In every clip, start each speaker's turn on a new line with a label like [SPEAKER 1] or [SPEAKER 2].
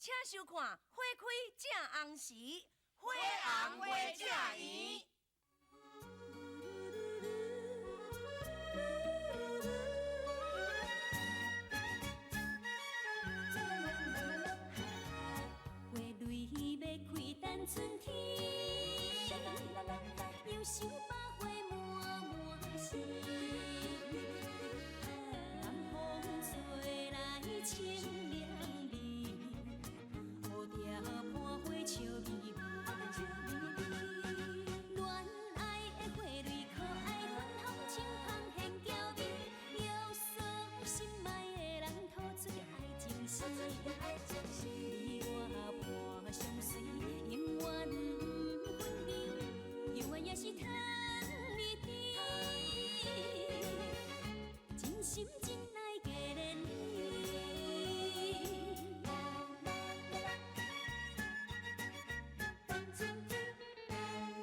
[SPEAKER 1] 請收看《花開正紅時》，花紅花正圓。
[SPEAKER 2] 花蕊欲開等春天，又想百花滿滿心。南風吹來清涼味，蝴蝶伴花笑眯眯。恋愛的花蕊可愛，芬芳清芳現嬌美，約束心愛的人吐出愛情詩。你我伴相隨，永遠不分離，猶原也是糖蜜甜。真心真愛過連理。等春天，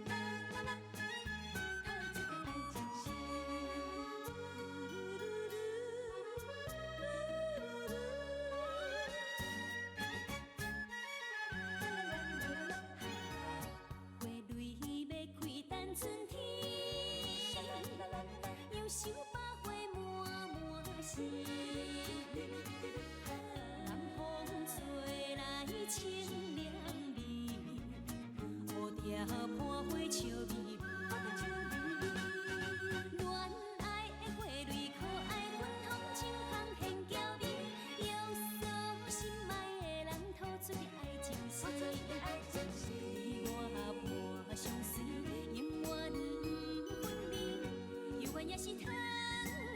[SPEAKER 2] 啦啦啦，透出個愛情詩。花蕊欲開等春天，又想百花滿滿心。南風吹來清涼味，蝴蝶伴花笑眯眯。戀愛的花蕊可愛，芬芳清芳現嬌美，約束心愛的人吐出的愛情詩。你我伴相隨，永遠不分離，猶原也是糖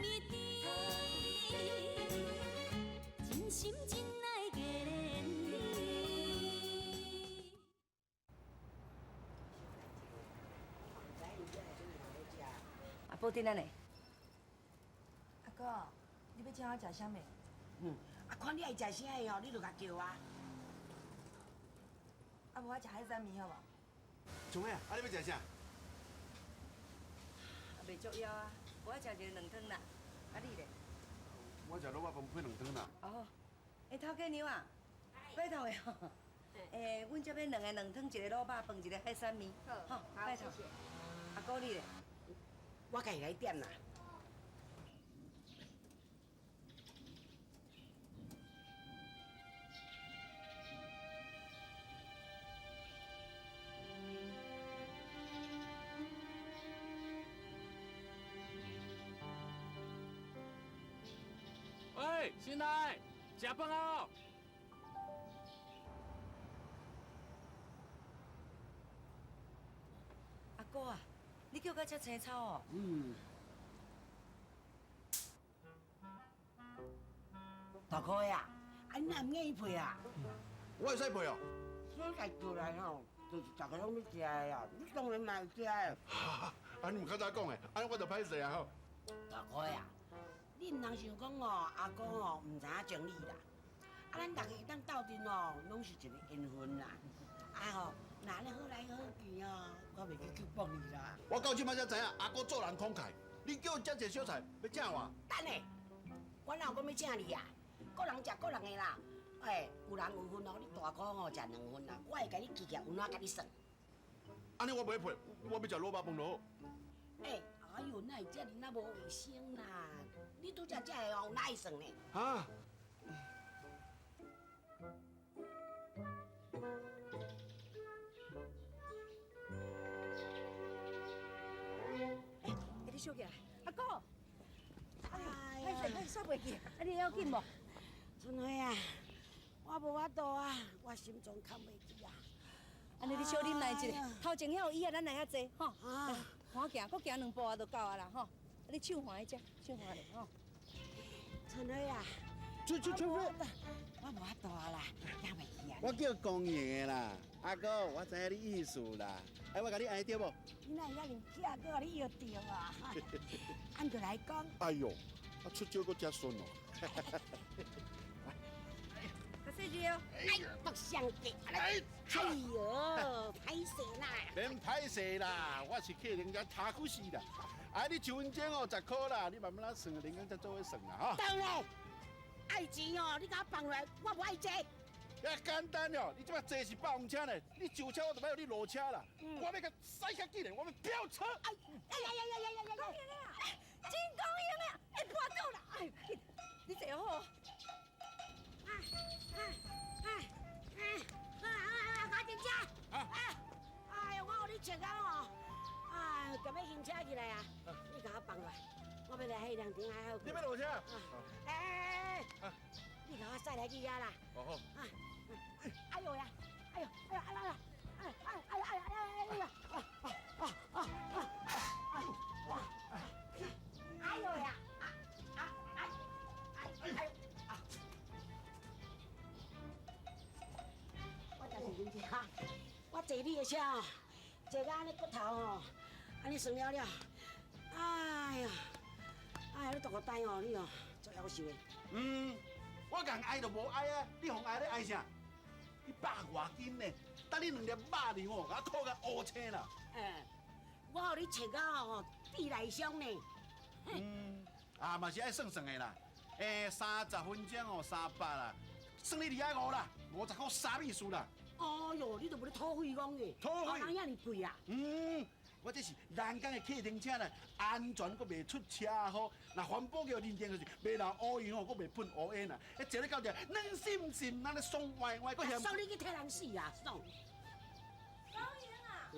[SPEAKER 2] 蜜甜。真心真愛過連理。
[SPEAKER 1] 啊，寶珍按呢？
[SPEAKER 3] 阿哥，你欲請我食啥物？
[SPEAKER 4] 嗯，啊，看你愛食啥个哦，你就共叫啊。
[SPEAKER 3] 啊，無我食海產麵好無？
[SPEAKER 5] 做咩啊？啊，你欲食啥？
[SPEAKER 1] 啊，袂足枵啊，無愛食一个卵湯啦。啊，你咧？
[SPEAKER 5] 我食滷肉飯配卵湯啦。
[SPEAKER 1] 哦，欸，頭家娘啊，拜託的吼。欸，阮這邊兩个卵湯，一个滷肉飯，一個海產麵。好，拜託。阿哥你咧？
[SPEAKER 4] 我家己來點啦。
[SPEAKER 6] 喂，新來，食飯啊！
[SPEAKER 1] 阿哥啊，你叫到遮青草哦？
[SPEAKER 4] 嗯。大哥呀，啊你若毋願意配啊？
[SPEAKER 5] 我會使配哦。
[SPEAKER 4] 所以叫來吼，就是逐个攏欲食的啊，你當然嘛會食的。
[SPEAKER 5] 哈，啊你毋較早講的，按呢我就歹勢啊吼。
[SPEAKER 4] 大哥呀，你毋通想講哦，阿哥哦毋知影情理啦。啊，咱逐个會當鬥陣哦，攏是一个緣分啦。啊吼，若按呢好來好去哦，我袂去強迫你啦。
[SPEAKER 5] 我到這擺才知影，阿哥做人慷慨，你叫遮濟小菜，欲請我？
[SPEAKER 4] 等下，我哪有講欲請你啊？各人食各人的啦。哎，有人有份哦，你大哥吼食兩份啦，我會共你記起來，有怎共你算？
[SPEAKER 5] 按呢我袂配，我欲食滷肉飯就好。
[SPEAKER 4] 欸，哎喲，哪會遮爾仔無衛生啦？你拄才食的哦，有哪會算呢？
[SPEAKER 5] 啊？
[SPEAKER 1] 欸，你小起來，阿哥，哎呀，歹勢，歹煞袂記，啊，你會要緊無？
[SPEAKER 4] 春花啊，我無法度啊，我心臟扛袂起啊。
[SPEAKER 1] 按呢你小忍耐一下，頭前遐有椅仔，咱來遐坐吼。緩行，閣行兩步啊，就到啊啦吼。你手環彼隻，手環咧吼。
[SPEAKER 4] 春花啊，
[SPEAKER 5] 春春春花，
[SPEAKER 4] 我無法度啊啦，行袂起啊。
[SPEAKER 5] 我叫公贏的啦，阿哥，我知影你意思啦。哎，我共你按著無？
[SPEAKER 4] 你哪會遐爾巧，閣予你約著啊？按著來講。
[SPEAKER 5] 哎喲，啊出招閣遮順哦。
[SPEAKER 1] 較細緻哦。
[SPEAKER 4] 哎，北上格，哎喲，歹勢啦。
[SPEAKER 5] 免歹勢啦，我是客人家頭骨死啦。哎，你一分鐘哦，10箍啦，你慢慢仔算，連工才做伙算啦，哈。
[SPEAKER 4] 當然，愛錢哦，你共我放落來，我無愛這。
[SPEAKER 5] 遐简单哦，你这摆坐是霸王车呢，你上车我就欲予你落车啦。我欲共驶较紧的，我欲飙车。
[SPEAKER 1] 哎呀呀呀呀呀呀！讲英啊，真讲英啊，会跋倒啦！哎，你坐好。
[SPEAKER 4] 啊啊啊啊！啊！我停车！啊！哎呦，我予你穿到哦，哎，共欲行车起来啊！你共我放落来，我欲来彼凉亭还好。
[SPEAKER 5] 你欲落车？
[SPEAKER 4] 哎哎哎！你共我驶来去遐啦。
[SPEAKER 5] 哦好。
[SPEAKER 4] 啊！哎呦呀！哎呦！哎呦！哎呀！哎哎哎哎哎哎呀！啊啊啊啊啊！哎呦呀！啊啊哎哎哎啊！我就是恁这，我坐你的车哦，坐到按呢骨头吼，按呢酸了了。哎呀，哎呀，你大个呆哦，你哦，足夭寿的。
[SPEAKER 5] 嗯，我共爱就无爱啊，你予爱咧爱啥？你百外斤呢，等你两粒肉哩吼，共我吐甲乌青啦。
[SPEAKER 4] 哎，我予你穿到吼地内伤呢。
[SPEAKER 5] 嗯，啊嘛是爱算算的啦。欸，30分钟哦，300啦，算你250啦，50块啥意思啦？
[SPEAKER 4] 哦哟，你都无咧土匪讲的，
[SPEAKER 5] 土匪
[SPEAKER 4] 人遐尔贵啊？
[SPEAKER 5] 嗯，我这是人工的客停车啦，安全阁袂出车祸。若环保局认定就是袂留乌油吼，阁袂喷乌烟啦。彼坐咧到遮，软心心，咱咧爽歪歪，阁嫌。
[SPEAKER 4] 爽你去替人死啊！爽。
[SPEAKER 1] 高英啊！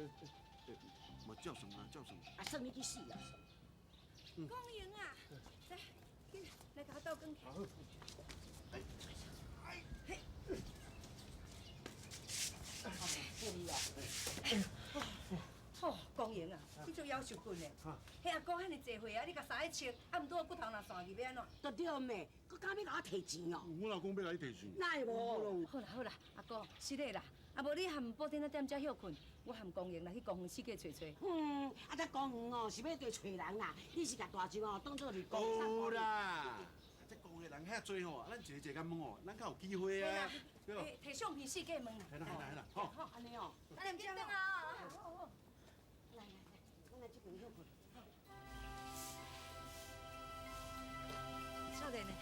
[SPEAKER 5] 无照算啊，照算。
[SPEAKER 4] 啊，算你去死啊！
[SPEAKER 1] 光荣啊，来，紧来共我倒转去。
[SPEAKER 5] 好。哎，哎，
[SPEAKER 1] 嘿。哦，光荣啊，你做夭寿骨呢？彼阿哥遐尔济岁啊，你共衫一穿，啊，毋拄骨头若散去，欲按怎？
[SPEAKER 4] 对对咩？阁敢欲共我提钱哦？
[SPEAKER 5] 我老公欲来你提钱？
[SPEAKER 4] 哪会无？
[SPEAKER 1] 好啦好啦，阿哥，失礼啦。啊，无你含布丁仔踮遮歇睏，我含光荣来去公园四界揣揣。
[SPEAKER 4] 嗯，啊，这公园哦是欲对揣人啦，你是共大舅哦当做是公
[SPEAKER 5] 有啦，这公园人遐济吼，咱一个一个问吼，咱较有机会啊。对无？
[SPEAKER 1] 提相片四界问啦。
[SPEAKER 5] 系啦系啦系啦，好。
[SPEAKER 4] 好，按呢哦。
[SPEAKER 1] 咱紧转啊！好好。
[SPEAKER 4] 来来来，咱来这边歇睏。
[SPEAKER 1] 少年的，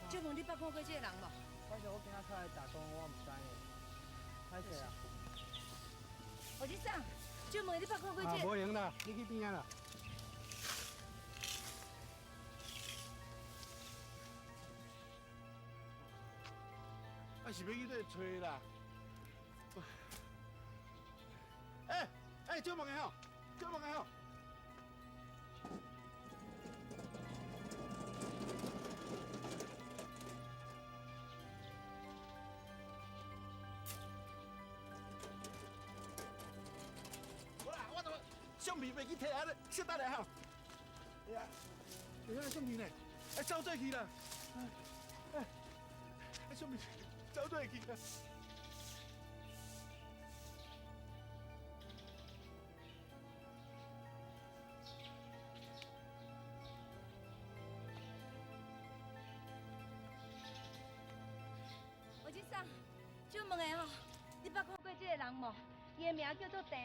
[SPEAKER 1] 借问你捌看过这个人无？
[SPEAKER 7] 歹势，我今仔出来打工，我毋知呢。歹势啊！
[SPEAKER 1] 胡先生，借问你捌看过这个？
[SPEAKER 7] 啊，无闲啦，你去边仔啦。
[SPEAKER 5] 啊，是欲去佗揣啦？欸欸，借问的吼，借问的吼。好啦，我都相片袂记摕来，小等下吼。哎呀，哎呀，相片呢？哎，走做去啦！哎，哎，相片走做去啦！
[SPEAKER 1] 吴先生，借问的吼，你捌看过这个人无？伊的名叫做郑。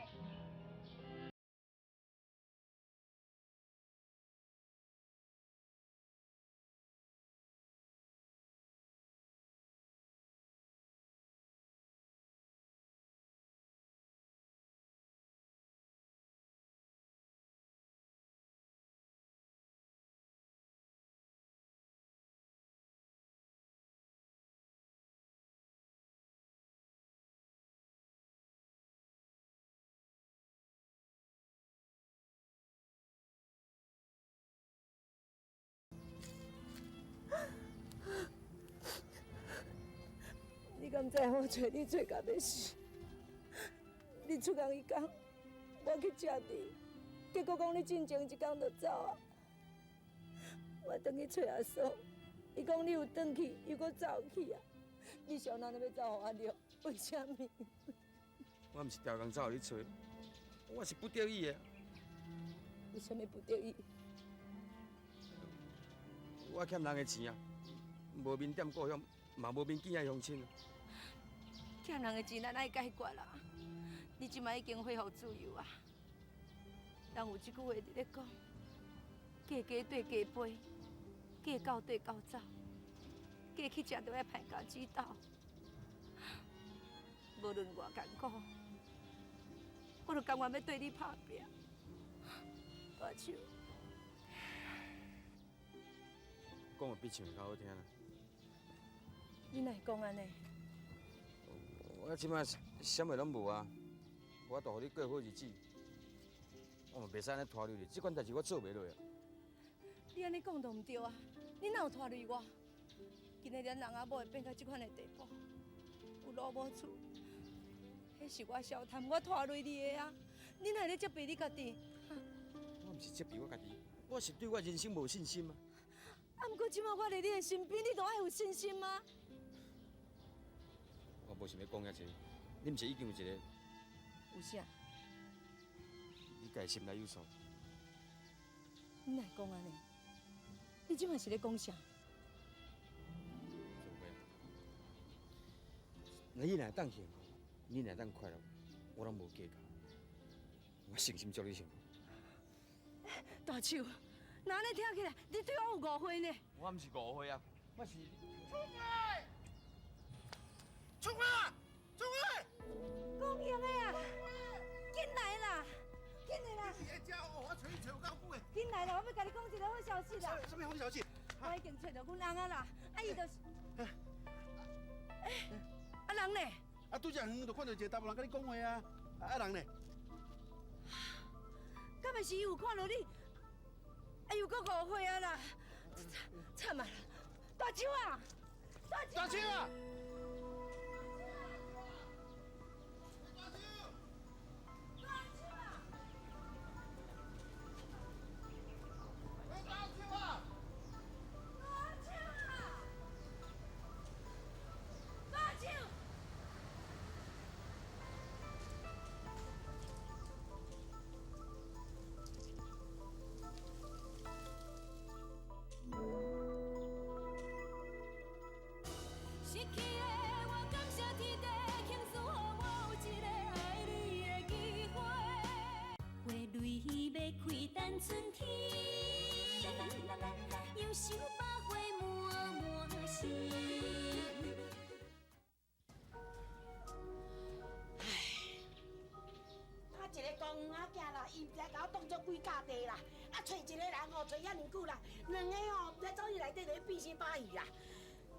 [SPEAKER 1] 你敢知我揣你揣到欲死？你出工彼工，我去接你，结果讲你进前一工就走啊。我转去揣阿嫂，伊讲你有转去，又阁走去啊。你上哪欲走予我著？为啥物？
[SPEAKER 8] 我毋是调工走予你揣，我是不得已的。
[SPEAKER 1] 为啥物不得已？
[SPEAKER 8] 我欠人的钱啊，无面踮故乡，嘛无面见遐乡亲。
[SPEAKER 1] 欠人的钱，咱爱解决啦。你这摆已经恢复自由啊。人有一句话伫咧讲：嫁鸡缀鸡飞，嫁狗缀狗走，过去食就爱歹家指导。无论偌艰苦，我都甘愿欲缀你拍拼。大树，
[SPEAKER 8] 讲的比唱的较好听啦。
[SPEAKER 1] 你哪会讲按呢？
[SPEAKER 8] 我这摆啥物拢无啊，无法度予你过好日子，我嘛袂使按呢拖累你，这款代志我做袂落啊。
[SPEAKER 1] 你按呢讲就毋对啊！你哪有拖累我？今日连人仔某会变到这款的地步，有路无厝，彼是我小贪，我拖累你的啊！你哪会咧责备你家己？
[SPEAKER 8] 我毋是责备我家己，我是对我人生无信心啊。
[SPEAKER 1] 啊，毋过这摆我伫你的身边，你就爱有信心啊！
[SPEAKER 8] 我无想欲讲遐济，你毋是已经有一个？
[SPEAKER 1] 有啥？
[SPEAKER 8] 你家心内有数。
[SPEAKER 1] 你哪会讲按呢？你这摆是咧讲啥？
[SPEAKER 8] 春花，你若当幸福，你若当快乐，我拢无计较。我诚心祝你幸福。
[SPEAKER 1] 大树，那按呢听起来，你对我有误会呢？
[SPEAKER 8] 我毋是误会啊，我是。
[SPEAKER 5] 春花，春花，春花！
[SPEAKER 1] 讲用的啊，紧来啦，紧来啦！
[SPEAKER 5] 你伫遮哦，我揣你揣有够久的。
[SPEAKER 1] 紧来啦，我欲共你讲一个好消息啦！
[SPEAKER 5] 啥物好消息？
[SPEAKER 1] 我已经揣著阮翁仔啦，啊伊就是，欸，啊人呢？
[SPEAKER 5] 啊，拄才远就看著一个查某人佮你讲话啊，啊人呢？
[SPEAKER 1] 敢袂是伊有看著你，哎又阁误会啊啦！惨啊！大树啊！
[SPEAKER 5] 大树啊！
[SPEAKER 2] 失去的我感谢天地，倾诉予我有一个爱你的机会。花蕊欲开等春天，犹想百花满满时。
[SPEAKER 4] 唉，我一个公园仔囝啦，伊毋知共我当作鬼教地啦，啊，揣一个人吼，揣遐尔久啦，两个吼，毋知走去内底就咧变生把戏啦。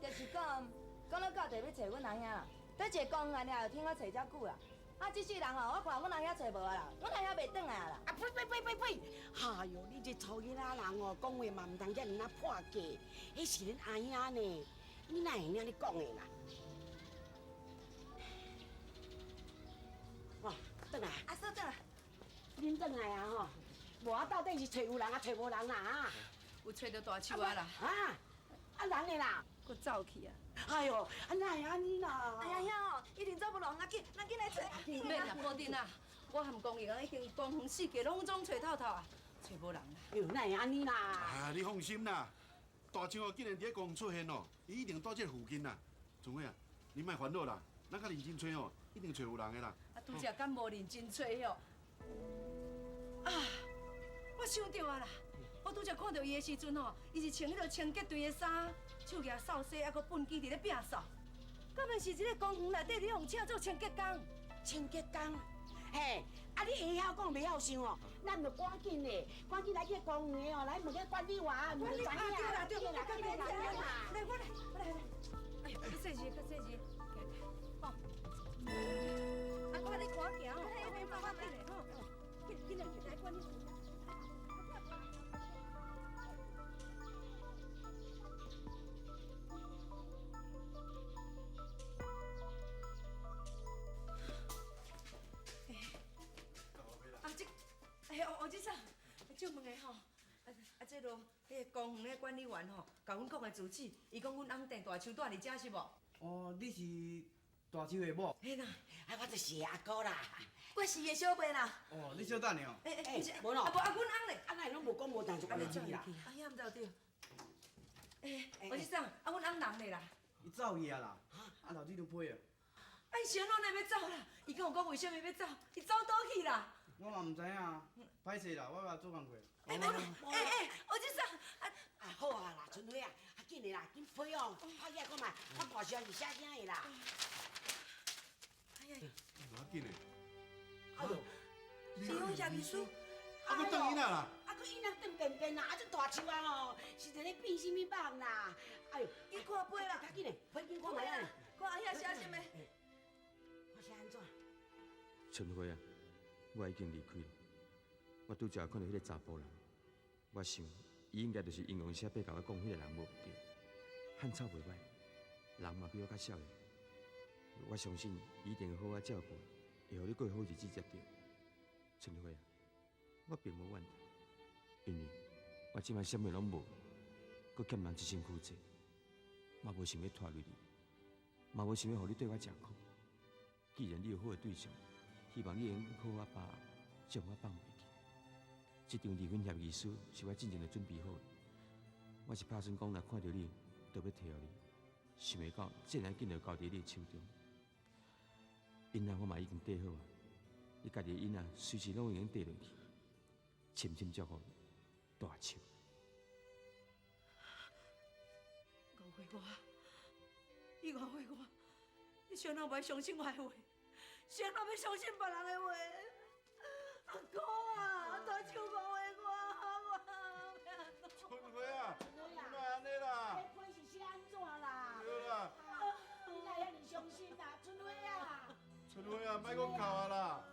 [SPEAKER 3] 就是讲。讲到教地欲揣阮阿兄啦，伫一个公园尔就听我揣遮久啦。啊，这世人吼，我看阮阿兄揣无啊啦，阮阿兄袂转来啊啦。
[SPEAKER 4] 啊呸呸呸呸呸！哎哟，你这粗囡仔人哦，讲话嘛毋通遮尔啊破格，彼是恁阿兄呢，你哪会按呢讲的啦？哦，转来。
[SPEAKER 3] 阿嫂转来。
[SPEAKER 4] 恁转来啊吼，无啊，到底是揣有人啊，揣无人啦啊？
[SPEAKER 1] 有揣著大树啊啦。
[SPEAKER 4] 啊，啊人的啦？
[SPEAKER 1] 阁走去啊！
[SPEAKER 4] 哎哟，啊哪会按呢啦？
[SPEAKER 3] 哎呀兄哦，一定走无路，咱紧，咱紧来揣。
[SPEAKER 1] 免啦，宝珍啊，我和公园已经公园四界拢总揣透透啊，揣无人啦。
[SPEAKER 4] 哎哟，哪会按呢啦？
[SPEAKER 5] 啊，你放心啦，大树啊，既然伫咧公园出现哦，伊一定住这附近啦。春花啊，你莫烦恼啦，咱较认真揣哦，一定揣有人的啦。
[SPEAKER 1] 啊，拄才敢无认真揣哦？啊，我想著啊啦。我拄才看著伊的时阵吼，伊是穿彼个清洁队的衫，手举扫帚，犹阁畚箕伫咧摒扫。敢袂是这个公园内底咧予请做清洁工？
[SPEAKER 4] 清洁工？嘿，啊你会晓讲袂晓想哦？咱著赶紧的，赶紧来去公园哦，来问个管理员，问知影。
[SPEAKER 1] 对啦对啦，对啦，来我来，我来来。哎呦，较细致，较细致，行行，吼。啊，我咧看行吼，我我紧的吼，紧紧来来管理员。借问下吼，啊，这路彼个公园的管理员吼，共阮讲的住址，伊讲阮翁郑大树住伫遮是无？
[SPEAKER 7] 哦，你是大树的某？
[SPEAKER 1] 嘿啦，
[SPEAKER 4] 啊，我就是伊阿哥啦。
[SPEAKER 3] 我是伊的小妹啦。
[SPEAKER 7] 哦，你小等下哦。
[SPEAKER 1] 欸欸，毋是，
[SPEAKER 4] 无咯。
[SPEAKER 1] 啊无啊，阮翁咧。
[SPEAKER 4] 啊，哪会拢无讲无谈就按呢入去啦？
[SPEAKER 1] 啊，遐毋知有对。欸，吴先生，啊，阮翁人咧啦？
[SPEAKER 7] 伊走去啊啦。啊，留这张批啊。
[SPEAKER 1] 啊，伊是按怎欲走啦？伊敢有讲为啥物欲走？伊走佗去啦？
[SPEAKER 7] 我嘛毋知影，歹势啦，我嘛做工课。
[SPEAKER 1] 欸欸欸，吴先生，
[SPEAKER 4] 啊啊好啊啦，春花啊，啊紧的啦，紧批哦，拍起来看觅，我大声是写啥的啦。
[SPEAKER 1] 哎呀，
[SPEAKER 5] 紧的。
[SPEAKER 4] 哎呦，
[SPEAKER 5] 离婚协议书，啊，阁转囡仔啦？
[SPEAKER 4] 啊，阁囡仔转便便啦，啊，这大树啊吼，是伫咧变啥物梦啦？哎呦，
[SPEAKER 1] 去看批啦，
[SPEAKER 4] 较紧嘞，批紧看觅啊！
[SPEAKER 1] 看阿遐写啥物？
[SPEAKER 4] 我写按怎？
[SPEAKER 8] 春花啊，我已经离开了。我拄才看到彼个查埔人，我想伊应该就是营养师伯共我讲彼个人无毋对。汉草袂歹，人嘛比我较少年。我相信伊一定会好好照顾，会予你过好日子才对。春花啊，我并无怨叹，因为我这摆啥物拢无，阁欠人一身躯债，嘛无想欲拖累你，嘛无想欲予你缀我食苦。既然你有好的对象，希望你会用好好把握，将我放袂记。这张离婚协议书是我进前就准备好的，我是拍算讲，若看著你，就欲提予你，想袂到这尔紧就交伫你的手中。囡仔我嘛已经缀好啊，你家己的囡仔随时拢会用缀落去，深深祝福你，大树。
[SPEAKER 1] 误会我，你误会我，你谁人袂相信我的话？谁人欲相信别人的话？阿哥啊，大树误会我，我
[SPEAKER 5] 春花啊，你莫按呢啦。
[SPEAKER 4] 这批是写按怎啦？
[SPEAKER 5] 对啦。
[SPEAKER 4] 你哪会遐尔伤心啊，春花啊？
[SPEAKER 5] 春花啊，莫阁哭啊啦。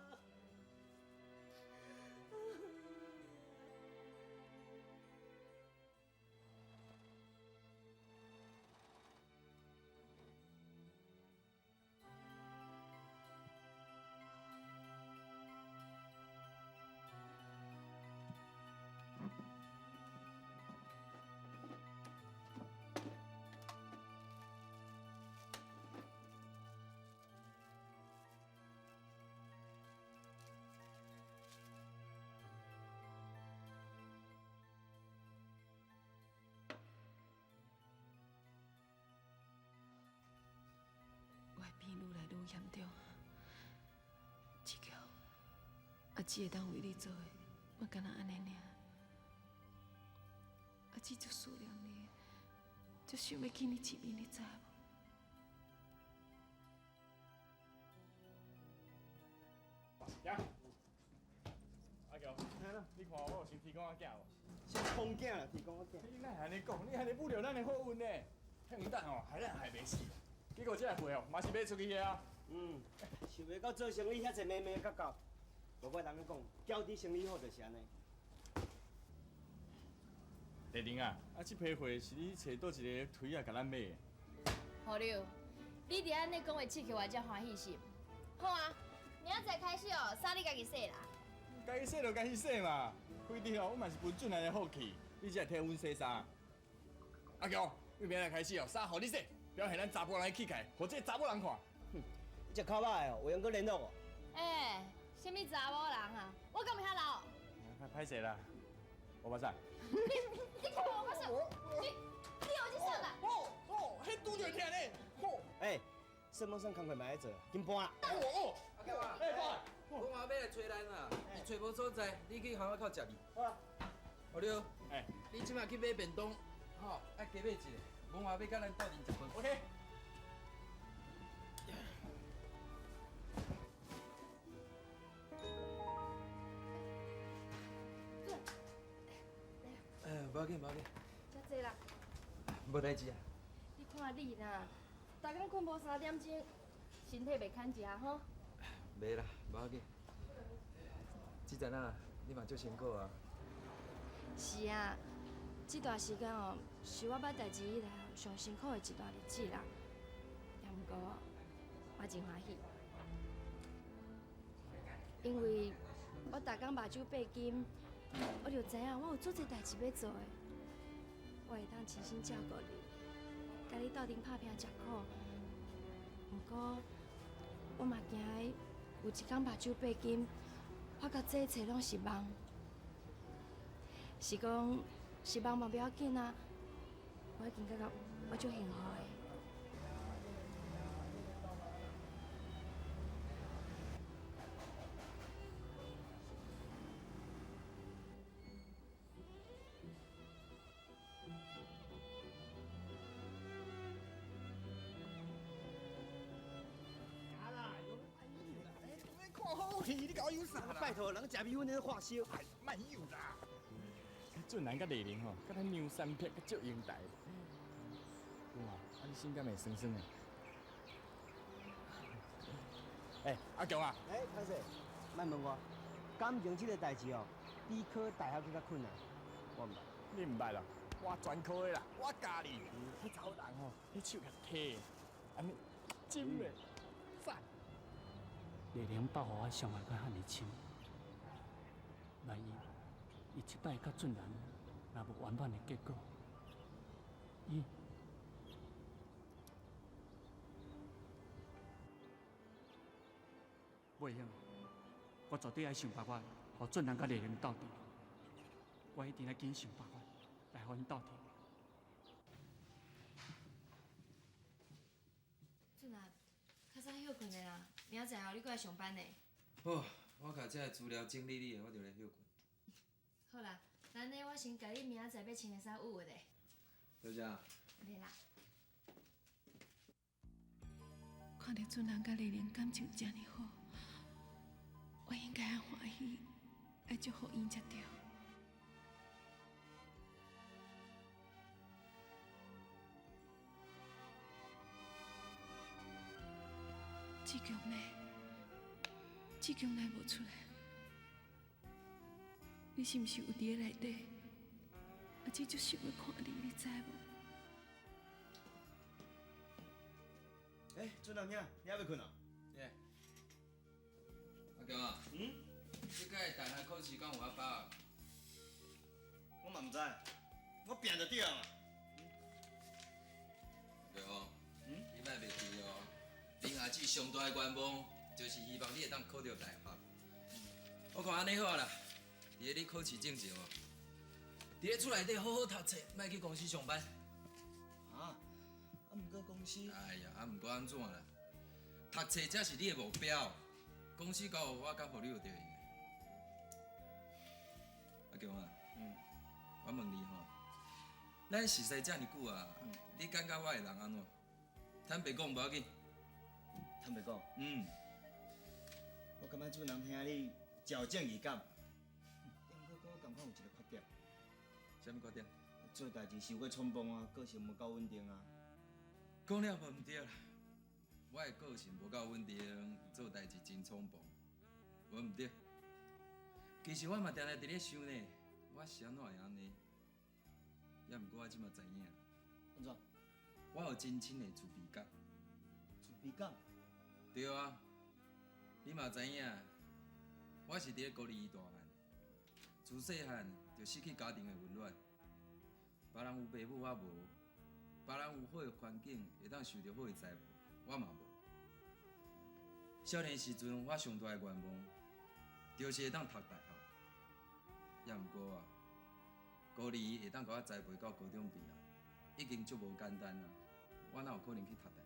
[SPEAKER 1] 我的病愈来愈严重，志强，阿姊会当为你做的，嘛干焦按呢尔。阿姊足思念你，足想欲见你一面，你知无？
[SPEAKER 6] 行，阿强，你看我有先提供仔囝无？
[SPEAKER 7] 是空囝啦，提供仔囝。
[SPEAKER 6] 你哪会按呢讲？你按呢侮辱咱的好运呢？向等吼，害咱害袂死，结果这个货哦，嘛是卖出去啊。
[SPEAKER 7] 嗯，想袂到做生意遐济眉眉角角，无怪人咧讲，饺子生意好就是按呢。
[SPEAKER 6] 丽玲啊，啊这批货是你揣佗一个推仔共咱买的？
[SPEAKER 9] 何柳，你伫按呢讲话刺激我才欢喜是？好啊，明仔载开始哦，衫你家己洗啦。
[SPEAKER 6] 家己洗就家己洗嘛，反正哦，我嘛是分准咱的福气，你才会替阮洗衫。阿强，为明仔开始哦，衫予你洗，表现咱查埔人的气概，予这查某人看。
[SPEAKER 7] 哼，你食口肉的哦，有闲阁联络哦。
[SPEAKER 9] 欸，啥物查某人啊？我敢会遐老？
[SPEAKER 6] 歹势啦，无巴使。
[SPEAKER 9] 你看我巴使，你有这算啦？
[SPEAKER 6] 哦哦，彼拄著疼咧。
[SPEAKER 7] 欸，什么算工课嘛爱做，紧搬啦。
[SPEAKER 6] 哦哦，
[SPEAKER 8] 阿强啊，
[SPEAKER 6] 欸，搬。
[SPEAKER 8] 我嘛欲来揣咱啊，伊揣无所在，你去巷仔口接伊。
[SPEAKER 7] 好啊。
[SPEAKER 8] 何柳，
[SPEAKER 6] 欸，
[SPEAKER 8] 你这马去买便当，吼，爱加买一个，文华欲佮咱斗阵食饭。
[SPEAKER 6] OK。
[SPEAKER 8] 无要紧，无要紧。
[SPEAKER 9] 遮济啦。
[SPEAKER 8] 无代志啊。
[SPEAKER 9] 你看你啦，逐工睏无3点钟，身体袂堪食吼。
[SPEAKER 8] 袂啦，无要紧。这阵啊，你嘛足辛苦啊。
[SPEAKER 9] 是啊，这段时间哦，是我捌代志以来上辛苦的一段日子啦。也毋过，我真欢喜，因为我逐工目睭闭紧，我就知影我有足济代志欲做的，我会当亲身照顾你，佮你斗阵拍拼吃苦。毋过，我嘛惊有一工目睭闭紧，发觉这一切拢是梦，是讲是梦嘛不要紧啊，我已经感觉我足幸福的。
[SPEAKER 6] 好气，你共我游啥啦？
[SPEAKER 7] 拜托，人食米粉咧发烧。
[SPEAKER 6] 哎，莫游啦。俊男佮丽玲吼，佮咱梁山泊佮祝英台。哇，啊你心敢会酸酸的？欸，阿强啊！
[SPEAKER 7] 欸，歹势，莫问我，感情这个代志哦，比考大学阁较困难。我毋捌。
[SPEAKER 6] 你毋捌啦？我专科的啦，我教你。彼查某人吼，彼手共提，按呢真的赞。
[SPEAKER 10] 丽玲报予我伤害阁遐尔深，万一伊这摆佮俊男若无圆满的结果，伊。袂用，我绝对爱想办法，予俊男佮丽玲斗阵。我一定爱紧想办法来予𪜶斗阵。
[SPEAKER 9] 俊男，较早歇睏的啦，明仔载哦，你阁来上班呢。
[SPEAKER 8] 好，我共这个资料整理理的，我就来歇睏。
[SPEAKER 9] 好啦，那按呢，我先共你明仔载欲穿的衫捂咧。
[SPEAKER 8] 多谢。
[SPEAKER 9] 袂啦。
[SPEAKER 11] 看著俊男佮丽玲感情遮尔好，我应该爱欢喜，爱祝福𪜶才对。志强呢？志强来无出来？你是毋是有伫咧内底？阿姊足想欲看你，你知无？
[SPEAKER 7] 欸，俊男兄，你犹未睏啊？
[SPEAKER 8] 欸，阿强啊，嗯，这届大学考试敢有法把？
[SPEAKER 7] 我嘛毋知，我拼就对啊嘛。
[SPEAKER 8] 对哦，嗯，你莫袂记哦。林阿姊上大的愿望，就是希望你会当考著大学。我看按呢好啦，伫咧你考试进前哦，伫咧厝内底好好读册，莫去公司上班。
[SPEAKER 7] 啊？啊，毋过公司……
[SPEAKER 8] 哎呀，啊，毋过按怎啦？读册才是你的目标，公司交予我，交予你就对了。阿强啊，我问你吼，咱熟似遮尔久啊，你感觉我的人按怎？坦白讲无要紧。
[SPEAKER 7] 坦白讲，我感觉俊男兄你真有正义感，毋过佮我仝款有一个缺点。
[SPEAKER 8] 啥物缺点？
[SPEAKER 7] 做代志伤过冲动啊，个性无够稳定啊。
[SPEAKER 8] 讲了无毋对啦，我的个性无够稳定，做代志真冲动，无毋对。其实我嘛定定伫咧想呢，我是按怎会按呢？也毋过我这马知影。
[SPEAKER 7] 按怎？
[SPEAKER 8] 我有真深的自卑感。
[SPEAKER 7] 自卑感？
[SPEAKER 8] 对啊，你嘛知影，我是伫咧高丽大汉，自细汉就失去家庭的温暖，别人有爸母我无，别人有好的环境，会当受著好的栽培，我嘛无。少年时阵，我上大的愿望，就是会当读大学。也毋过啊，高丽会当共我栽培到高中毕业，已经足无简单啊，我哪有可能去读大学？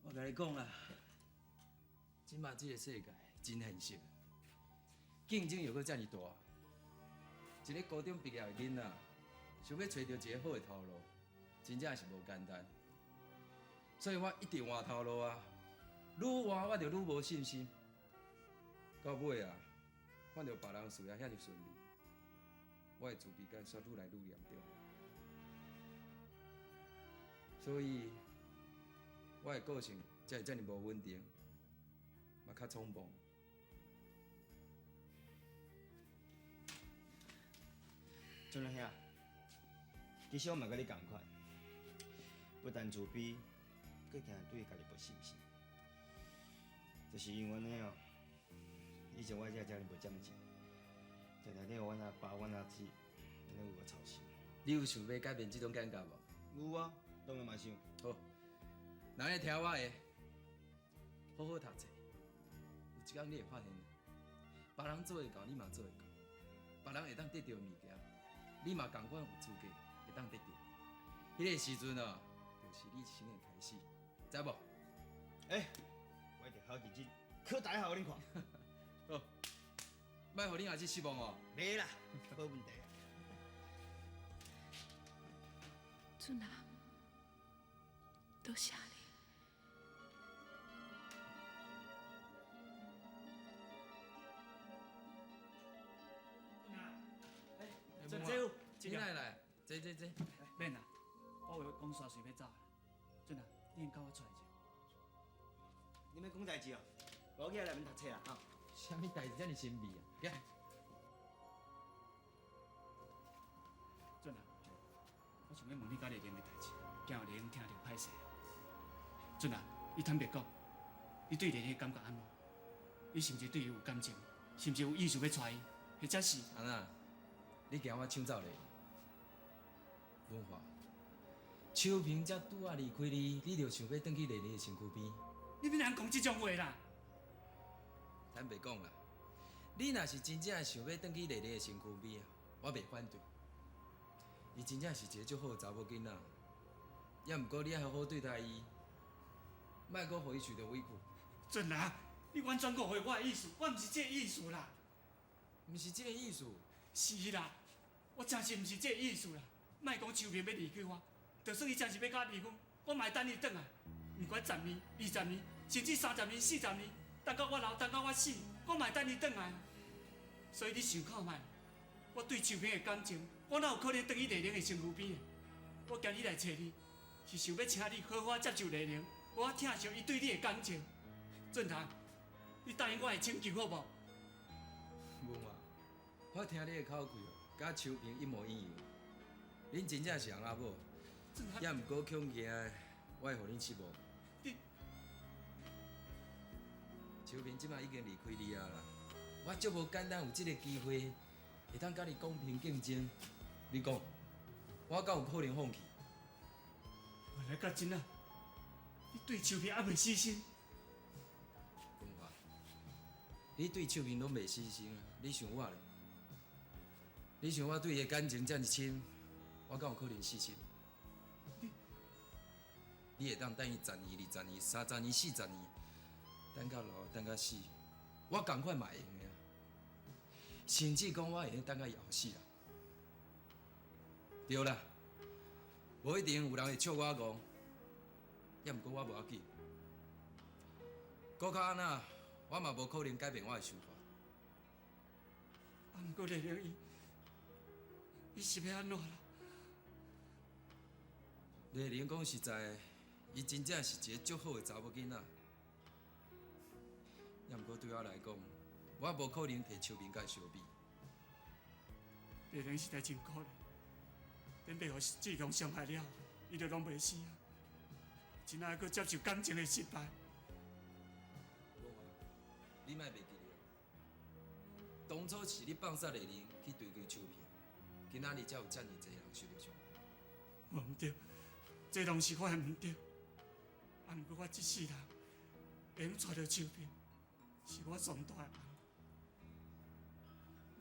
[SPEAKER 8] 我共你讲啦，这马这个世界真现实，竞争又阁遮尔大。一个高中毕业的囡仔，想欲揣著一个好的头路，真正是无简单。所以我一直换头路啊，愈换我就愈无信心。到尾啊，看著别人事业遐尔顺利，我的自卑感煞愈来愈严重。所以，我的个性才会遮尔无稳定，嘛较冲动。
[SPEAKER 7] 俊兄，其实我嘛佮你仝款，不但自卑，阁定对家己无信心。就是因为按呢哦，以前我才遮尔无长进，定定咧予阮阿爸、阮阿姊按呢为我操心。
[SPEAKER 8] 你有想欲改变这种感觉无？
[SPEAKER 7] 有啊，当然嘛想。
[SPEAKER 8] 好，人会听我的，好好读册。有一天你会发现，别人做会到，你嘛做会到；别人会当得著的物件，你嘛仝款有资格会当得著。彼个时阵啊，就是你新的开始，知无？
[SPEAKER 7] 欸，我一定好认真考大学予恁看。
[SPEAKER 8] 好，莫予恁阿姊失望哦。
[SPEAKER 7] 袂啦，无问题。
[SPEAKER 11] 俊男，多谢你。
[SPEAKER 12] 坐坐坐。
[SPEAKER 10] 免啦，我有话讲煞随欲走啦。俊啊，你先甲我出来者。
[SPEAKER 7] 你欲讲代志哦？我去内面读册啦，吼。
[SPEAKER 8] 啥物代志遮尔神秘啊？起来。
[SPEAKER 10] 俊啊，我想欲问你佮丽玲的代志，惊予丽玲听著歹势。俊啊，你坦白讲，你对丽玲的感觉按怎？你是毋是对伊有感情？是毋是有意思欲娶伊？或者是？
[SPEAKER 8] 安怎？你惊我抢走丽玲？文华，秋萍才拄仔离开你，你就想欲转去丽玲的身躯边？
[SPEAKER 10] 你欲按怎讲这种话啦？
[SPEAKER 8] 坦白讲啦，你若是真正想欲转去丽丽的身躯边啊，我袂反对。伊真正是一个足好的查某囡仔，也毋过你爱好好对待伊，莫阁予伊受著委屈。
[SPEAKER 10] 俊啊，你完全误会我的意思，我毋是这个意思啦。
[SPEAKER 8] 毋是这个意思。
[SPEAKER 10] 是啦，我真是毋是这个意思啦。莫讲秋萍欲离开我，就算伊真是欲佮我离婚，我嘛会等伊转来。毋管10年、20年，甚至30年、40年，等到我老，等到我死，我嘛会等伊转来。所以你想看觅，我对秋萍的感情，我哪有可能转去丽玲的身躯边的？我今日来找你，是想欲请你好好接受丽玲，予我疼惜伊对你的感情。俊堂，你答应我的请求好无？
[SPEAKER 8] 文华，我听你的口气哦，佮秋萍一模一样。恁真正是翁仔某，也毋过恐惊我会予恁失望。
[SPEAKER 10] 你
[SPEAKER 8] 秋萍这摆已经离开你啊啦，我足无简单有这个机会，会当佮你公平竞争。你讲，我敢有可能放弃？
[SPEAKER 10] 原来到这啊，你对秋萍犹未死心？
[SPEAKER 8] 文华，你对秋萍拢袂死心啊？你想我咧？你想我对伊的感情遮尔深，我敢有可能死心？你会当等伊10年、20年、30年、40年，等到老，等到死，我仝款嘛会用的啊。甚至讲我会用等到伊后世人。对啦，无一定有人会笑我戆，也毋过我无要紧。阁较按怎，我嘛无可能改变我的想法。
[SPEAKER 10] 啊，毋过丽玲伊，伊是欲按怎啦？
[SPEAKER 8] 丽玲讲实在的，伊真正是一个足好的查某囡仔。也毋过对我来讲，我无可能提秋萍佮伊相比。
[SPEAKER 10] 丽玲实在真可怜，等欲予志强伤害了，伊就拢袂死啊！这哪阁接受感情的失败？
[SPEAKER 8] 你莫袂记咧，当初是你放杀丽玲去追求秋萍，今仔日才有遮尔济人受著伤。
[SPEAKER 10] 无毋对，这拢是我的毋对。啊，毋过我这世人会用娶著秋萍，是我上大的梦。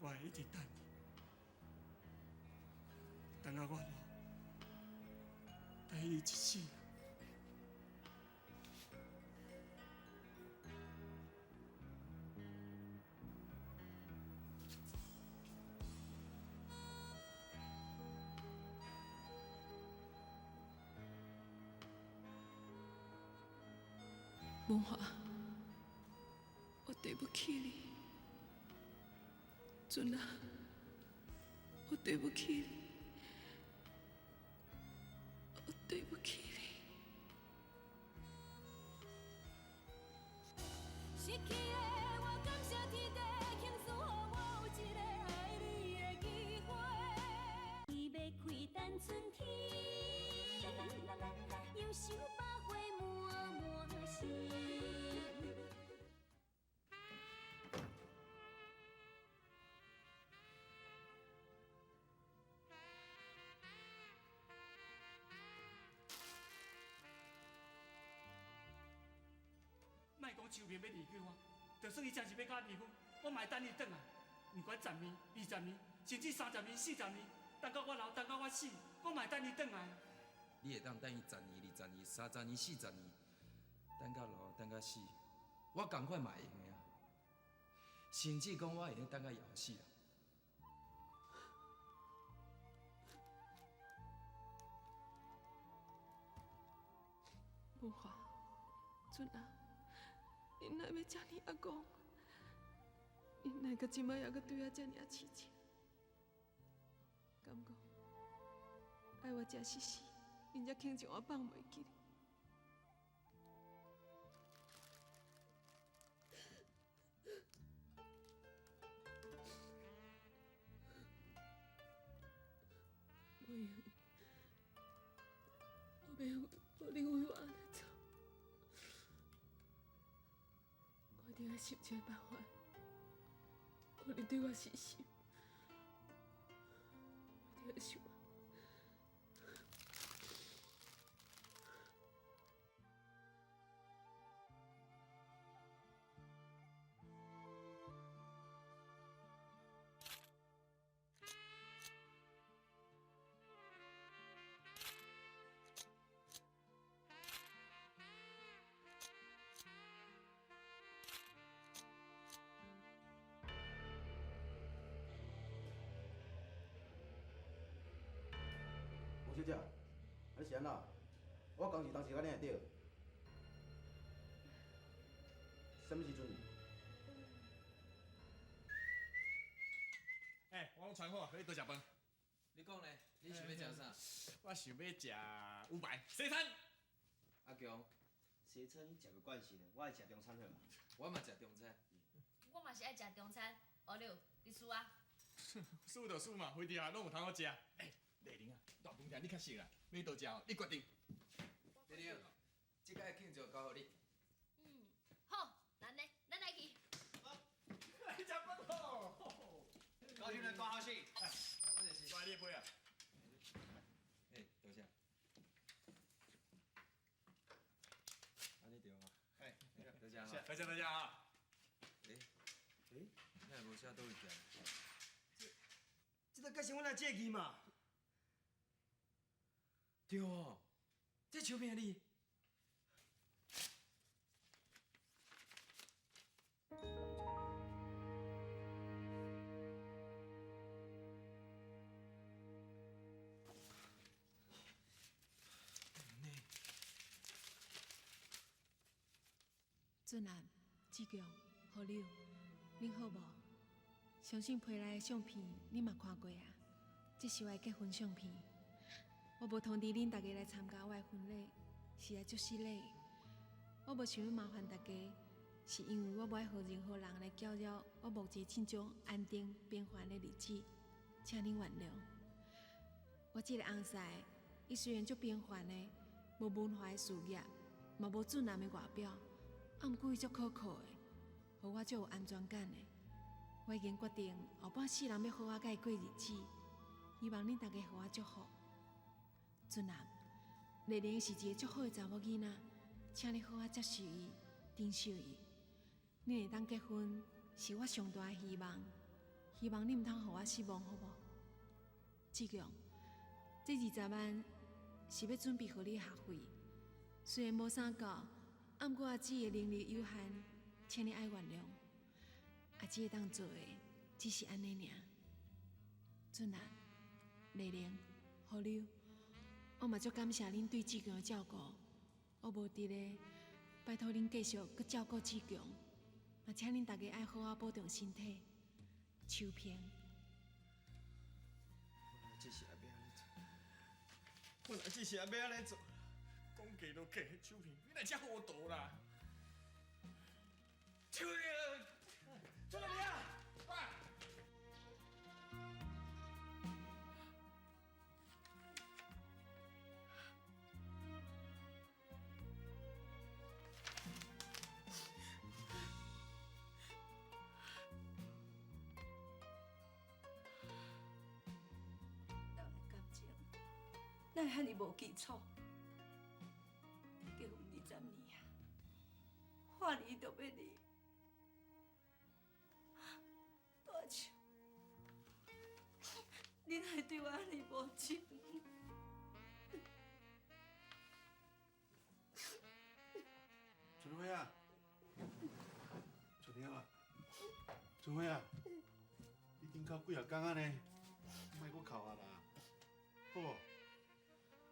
[SPEAKER 10] 我会一直等你，等到我老，等伊一世人。
[SPEAKER 11] 文华，我对不起你，阵啊，我对不起你，我对不起你。
[SPEAKER 2] 失去的我感谢天地，庆幸予我有一个爱你的机会。伊欲开等春天，又想百花满满心。
[SPEAKER 10] 莫讲秋萍欲离开我，就算伊真是欲佮我离婚，我嘛会等伊转来。毋管10年、20年，甚至30年、40年，等到我老，等到我死，我嘛会等伊转来。
[SPEAKER 8] 你会当等伊10年、20年、30年、40年，等到老，等到死，我仝款嘛会用的啊。甚至讲我会用等到伊后世人。
[SPEAKER 11] 文华，阵啊，恁哪欲遮尔仔讲？恁哪到这摆犹阁对我遮尔仔痴情？敢讲，爱我这死死，𪜶才肯将我放袂记。无用，我袂用，无恁为我按呢做，我一定爱想一个办法，予恁对我死心。我一定爱想。
[SPEAKER 12] 王小姐，啊你是按怎？我讲是当时甲你会对。啥物时阵？
[SPEAKER 6] 欸，我拢传好，予你多食饭。
[SPEAKER 13] 你讲咧，你想欲食啥？
[SPEAKER 6] 我想欲食牛排西餐。
[SPEAKER 13] 阿强，
[SPEAKER 7] 西餐食袂惯势呢，我爱食中餐好无？
[SPEAKER 13] 我嘛食中餐。
[SPEAKER 2] 我嘛是爱食中餐。乌柳，你输啊？
[SPEAKER 6] 输就输嘛，非伫啊，拢有通好食。欸，丽玲啊，大饭店你较熟啦，欲佗食哦，你决定。
[SPEAKER 13] 丽玲，这摆庆祝交予你。
[SPEAKER 2] 嗯，好，咱呢，咱来去。
[SPEAKER 6] 来食饭咯！
[SPEAKER 13] 高兴人大好势。
[SPEAKER 6] 我就是。来你杯啊。
[SPEAKER 13] 欸，多谢。按呢对吼。
[SPEAKER 6] 欸，
[SPEAKER 13] 多谢哈。
[SPEAKER 6] 多谢多谢啊。
[SPEAKER 13] 欸，欸，哪会无写佗位店？
[SPEAKER 7] 这个该是阮来借去嘛？
[SPEAKER 13] 对哦，这秋萍你。
[SPEAKER 11] 俊男、志强、何柳，恁好无？相信批来的相片，恁嘛看过啊。这是我的结婚相片。我无通知恁大家来参加我的婚礼，实在足失礼。我无想欲麻烦大家，是因为我无爱予任何人来搅扰我目前这种安定平凡的日子，请恁原谅。我这个翁婿，伊虽然足平凡的，无文化的事业，嘛无俊男的外表，啊，毋过伊足可靠的，予我足有安全感的。我已经决定后半世人欲好好佮伊过日子，希望恁大家予我祝福。俊男，丽玲是一个足好的查某囡仔，请你好好接受伊，珍惜伊。恁会当结婚，是我上大的希望，希望你毋通予我失望，好无？志强，这20万是欲准备予你学费，虽然无啥够，啊，毋过阿姊的能力有限，请你爱原谅。阿姊会当做的，只是按呢尔。俊男、丽玲、何柳，我嘛足感谢恁对志强的照顾。我无伫咧，拜托恁继续阁照顾志强，嘛请恁大家爱好好保重身体。秋萍，
[SPEAKER 7] 我只是欲按呢做，我若只是欲按呢做，
[SPEAKER 6] 讲假就假，秋萍，你哪遮糊涂啦？秋萍，出来啊！
[SPEAKER 1] 哪会遐尔无基础？结婚20年啊，话离就欲离，大树，你哪会对我按呢无情？
[SPEAKER 5] 春花啊，春花啊，春花啊，你顶哭几仔工啊呢？莫阁哭啊啦，好无？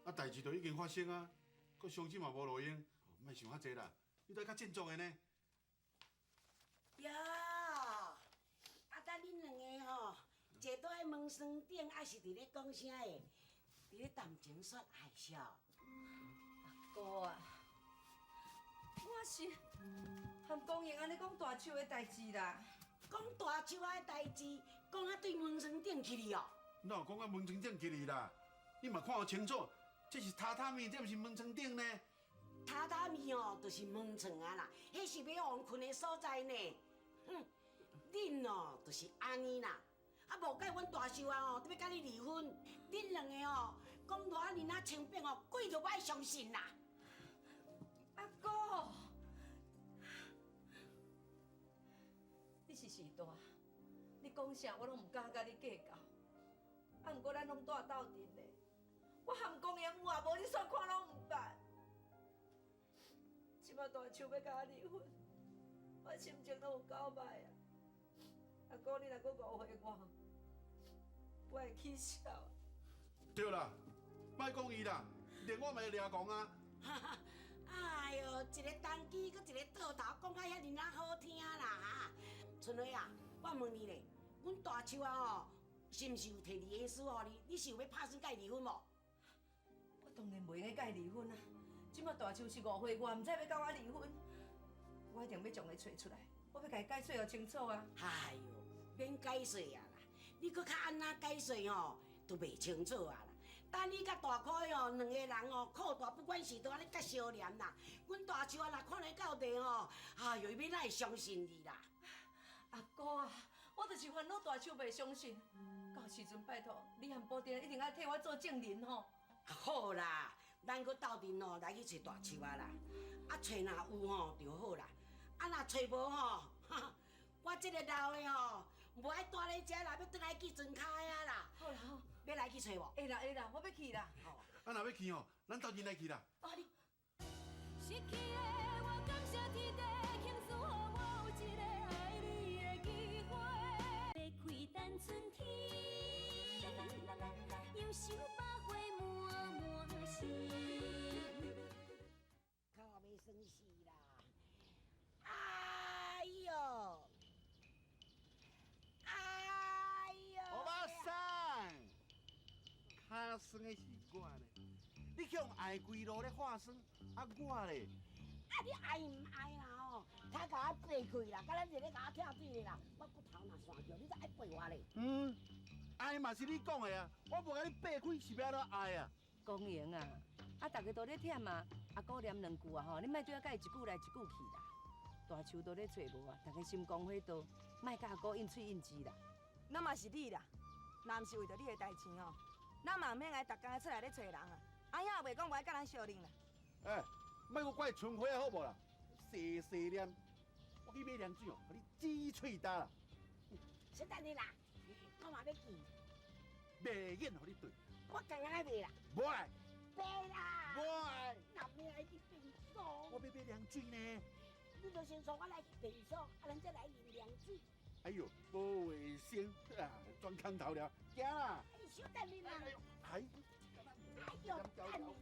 [SPEAKER 5] 啊，代志都已经发生啊，阁伤心嘛无路用，莫想较济啦，你得较振作的呢。
[SPEAKER 4] 哟，啊，等恁两个吼，坐倒彼门窗顶，还是伫咧讲啥的？伫咧谈情说爱笑。
[SPEAKER 1] 阿哥啊，我是含公英按呢讲大树的代志啦。
[SPEAKER 4] 讲大树仔的代志，讲啊对门床顶去哩哦。
[SPEAKER 5] 哪有讲到门床顶去哩啦？你嘛看予清楚，这是榻榻米，这毋是门床顶呢。
[SPEAKER 4] 榻榻米哦，就是门床啊啦，彼是欲予人睏的所在呢。哼，恁哦，就是按呢啦。啊，无怪阮大寿啊吼，欲佮你离婚，恁两个哦，讲偌尔仔清白哦，鬼都欲相信啦。
[SPEAKER 1] 阿哥，你是序大，你讲啥我拢毋敢佮你计较。啊，毋过咱拢住斗阵咧，我含公英有啊无，你煞看拢毋捌。这摆大树欲佮我离婚，我心情拢有够歹啊。阿哥，你若阁误会我，我会起痟。
[SPEAKER 5] 对啦，莫讲伊啦，连我嘛会掠狂啊。
[SPEAKER 4] 哎哟，一个单机，阁一个倒头，讲甲遐尔仔好听啦哈。春花啊，我问你咧，阮大树啊吼，是毋是有提离婚书予你？你是有欲拍算佮伊离婚无？
[SPEAKER 1] 我当然袂用佮伊离婚啊！这摆大树是误会我，毋知欲佮我离婚，我一定欲将伊揣出来，我欲共伊解释予清楚啊！
[SPEAKER 4] 哎哟，免解释啊啦，你阁较按怎解释吼，都袂清楚啊啦。等你佮大哥吼，两个人吼，靠大不管是都按呢结相连啦。阮大树啊，若看来到底吼，哎哟，伊欲哪会相信你啦？
[SPEAKER 1] 阿哥啊，我就是烦恼大树袂相信。到时阵拜托你和宝珍一定爱替我做证人吼。
[SPEAKER 4] 好啦，咱阁斗阵吼来去揣大树啊啦。啊，揣若有吼就好啦，啊若揣无吼，我这个老的吼，无爱蹛咧遮啦，欲转来去船跤遐啦。
[SPEAKER 1] 好啦好，
[SPEAKER 4] 欲来去揣无？
[SPEAKER 1] 会啦会啦，我欲去啦。
[SPEAKER 5] 啊，若欲去吼，咱斗阵来去啦。
[SPEAKER 2] 失去的我感谢天地，倾诉予我有一个爱你的机会。欲开等春天，杨秀百花满满是。
[SPEAKER 4] 靠，欲酸死啦！哎哟，哎哟！
[SPEAKER 5] 欧巴桑，跤酸的是我呢，你去予爱规路咧化霜，啊我咧？
[SPEAKER 4] 啊你爱毋爱啦吼？跤共我掰开啦，敢若是咧共我拆对的啦。我骨头若散掉，你才爱掰我咧。
[SPEAKER 5] 嗯，爱嘛是你讲的啊，我无共你掰开是欲按怎爱啊？
[SPEAKER 1] 公英啊，啊，逐家都咧忝啊，阿哥念两句啊吼，你莫对我佮伊一句来一句去啦。大树都咧揣无啊，逐家心光火道，莫佮阿哥应喙应舌啦。
[SPEAKER 3] 那嘛是你啦，若毋是为著你的代志吼，咱嘛毋免爱逐工出来咧揣人啊。阿兄也袂讲无爱佮咱相认啦。
[SPEAKER 5] 欸，莫阁怪春花好无啦？细细念，我去买凉水哦，予你止喙焦啦。
[SPEAKER 4] 小等下啦，我嘛欲去。
[SPEAKER 5] 袂瘾予你对。
[SPEAKER 4] 我刚刚袂啦。
[SPEAKER 5] 无爱。
[SPEAKER 4] 袂啦。
[SPEAKER 5] 无爱。
[SPEAKER 4] 若欲来去便所。
[SPEAKER 5] 我欲买凉水呢。
[SPEAKER 4] 你就先带我来去便所，啊，咱再来啉凉水。
[SPEAKER 5] 哎哟，无卫生啊，装空头了，行啦。
[SPEAKER 4] 哎，小等下啦。
[SPEAKER 5] 哎。
[SPEAKER 4] 哎呦，等下啦。
[SPEAKER 5] 哎呦。